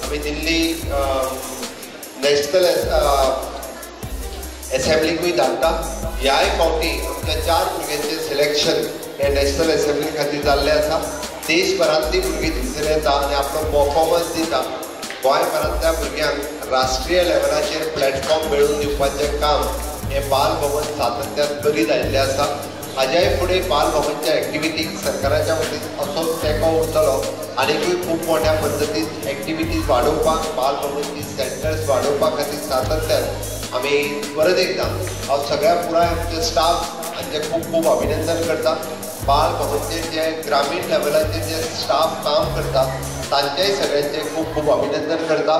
आमी दिल्ली नॅशनल एसेंब्लीकूय धाडटा. ह्याय फावटी आमच्या 4 भुरग्यांचें सिलेक्शन हें नॅशनल एसेंब्ली खातीर जाल्लें आसा. देशभरांतलीं भुरगीं थंयसर येता आनी आपलो परफॉर्मन्स दिता. गोंयभरांतल्या भुरग्यांक राष्ट्रीय लेवलाचेर प्लॅटफॉर्म मेळोवन दिवपाचें काम हें बाल भवन सातत्यान करीत आयिल्लें आसा. हाज्याय फुडें बाल भवनच्या एक्टिविटीक सरकाराच्या वतीन असोच तेंको उरतलो आनीकूय खूब मोठ्या पद्दतीन एक्टिविटीज वाडोवपाक, बाल भवनची सेंटर्स वाडोवपा खातीर सातत्यान आमी परत एकदां हांव सगळ्या पुराय आमचे स्टाफ हांचें खूब खूब अभिनंदन करता. बाल भवनचेर जे ग्रामीण लेवलाचेर जे स्टाफ काम करता तांचेय सगळ्यांचें खूब खूब अभिनंदन करता.